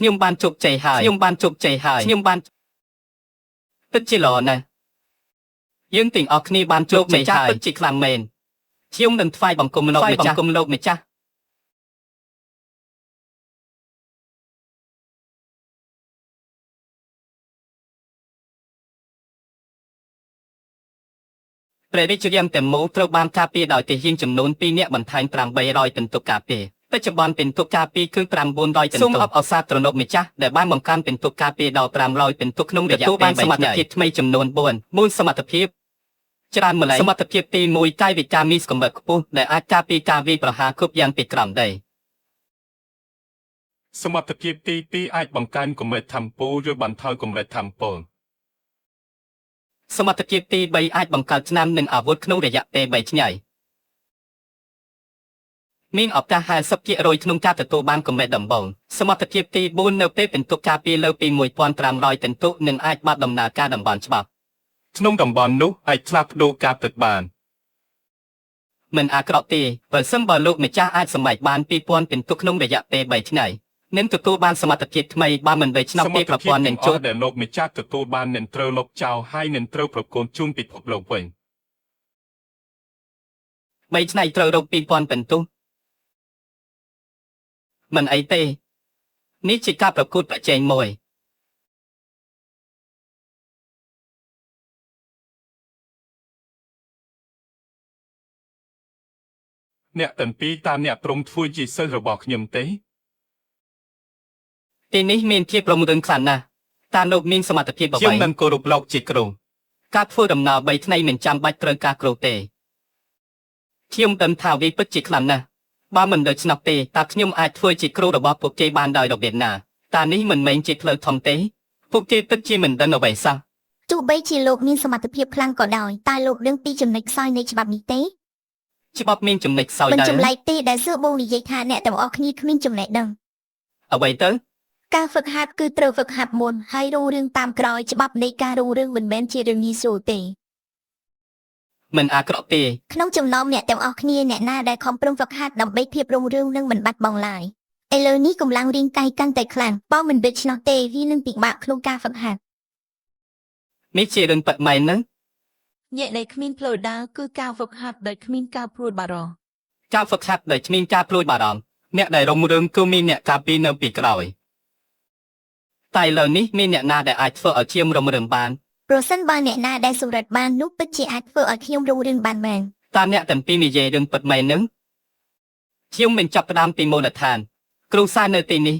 ខ្ញុំបានជោគជ័យហើយខ្ញុំបានជោគជ័យហើយខ្ញុំបានពិតជាល្អណាស់យើងទាំងអស់គ្នាបានជោគជ័យហើយពិតជាខ្លាំងមែនខ្ញុំនឹងថ្វាយបង្គំលោកម្ចាស់បង្គំលោកម្ចាស់ព្រះរាជរាមទាំងមូលត្រូវបានការពារដោយទាហានចំនួន2នាក់បន្ថែម800ពិន្ទុការពារបច្ចុប្បន្នពិន្ទុការពារគឺ900ពិន្ទុសូមអបអរសាទរលោកម្ចាស់ដែលបានបង្កើនពិន្ទុការពារដល់500ពិន្ទុក្នុងរយៈពេលបានសមត្ថភាពថ្មីចំនួន4មូលសមត្ថភាពច្រើនម្ល៉េះសមត្ថភាពទី1កាយវិការមានកម្រិតខ្ពស់ដែលអាចការពារការវាយប្រហារគ្រប់យ៉ាងពីក្រោមដី សមត្ថភាពទី2អាចបង្កើនកម្រិតធម្មពលឬបន្ថយកម្រិតធម្មពល សមត្ថភាពទី3អាចបង្កើតឆ្នាំនិងអាវុធក្នុងរយៈពេល3ថ្ងៃមានឱកាស50%ក្នុងការទទួលបានកម្រិតដំបូងសមត្ថភាពទី4នៅពេលពិន្ទុការពារលើពី1500ពិន្ទុនឹងអាចបាត់ដំណើរការតំបន់ច្បាប់ ក្នុងតំបន់នោះអាចផ្លាស់ប្ដូរការពិតបាន មិនអាក្រក់ទេបើសិនបើលោកម្ចាស់អាចសម្រេចបាន2000ពិន្ទុក្នុងរយៈពេល3ថ្ងៃនឹងទទួលបានសមត្ថភាពថ្មីបើមិនដូច្នោះ សម ទេ ត្ថភាព ប្រព័ន្ធ ទាំងអ នឹងជួប ស់ដែលលោកម្ចាស់ទទួលបាននឹងត្រូវលុបចោលហើយនឹងត្រូវប្រគល់ជូនពិភពលោកវិញ 3ថ្ងៃត្រូវរក2000ពិន្ទុមិនអីទេនេះជាការប្រកួតប្រជែងមួយ អ្នកទាំងពីរតាមអ្នកព្រមធ្វើជាសិស្សរបស់ខ្ញុំទេ ទីនេះមានភាពរុងរឿងខ្លាំងណាស់តើលោកមានសមត្ថភាពអ្ ខ្ញុំ វី នឹងគោរពលោកជាគ្រូ ការធ្វើដំណើរ3ថ្ងៃមិនចាំបាច់ត្រូវការគ្រូទេខ្ញុំដឹងថាវាពិតជាខ្លាំងណាស់បើមិនដូច្នោះទេតើខ្ញុំអាចធ្វើជាគ្រូរបស់ពួកគេបានដោយរបៀបណាតើនេះមិនមែនជាផ្លូវធំទេពួកគេពិតជាមិនដឹងអ្វីសោះ ទោះបីជាលោកមានសមត្ថភាពខ្លាំងក៏ដោយតែលោកដឹងពីចំណុចខ្សោយនៃច្បាប់នេះទេ ច្បាប់មានចំណុចខ្សោយដែរ មិនចម្លែកទេដែលសួរបងនិយាយថាអ្នកទាំងអស់គ្នាគ្មានចំណេះដឹង អ្វីទៅ ការហ្វឹកហាត់គឺត្រូវហ្វឹកហាត់មុនហើយរុងរឿងតាមក្រោយច្បាប់នៃការរុងរឿងមិនមែនជារឿងងាយស្រួលទេ មិនអាក្រក់ទេ ក្នុងចំណោមអ្នកទាំងអស់គ្នាអ្នកណាដែលខំប្រឹងហ្វឹកហាត់ដើម្បីភាពរុងរឿងនឹងមិនបាត់បង់ឡើយឥឡូវនេះកម្លាំងរាងកាយកាន់តែខ្លាំងបើមិនដូច្នោះទេវានឹងពិបាកក្នុងការហ្វឹកហាត់ នេះជារឿងពិតមែនណា ញាក់ដែលគ្មានផ្លូវដើរគឺការហ្វឹកហាត់ដោយគ្មានការព្រួយបារម្ភ ការហ្វឹកហាត់ដោយគ្មានការព្រួយបារម្ភអ្នកដែលរុងរឿងគឺមានអ្នកការពារនៅពីក្រោយតែឥឡូវនេះមានអ្នកណាដែលអាចធ្វើឲ្យជាមរុងរឿងបាន ប្រសិនបើអ្នកណាដែលសម្រេចបាននោះពិតជាអាចធ្វើឲ្យខ្ញុំរុងរឿងបានមែន តើអ្នកទាំងពីរនិយាយរឿងពិតមែននឹងខ្ញុំមិនចាប់ផ្ដើមពីមូលដ្ឋាន គ្រូសាស្ត្រនៅទីនេះ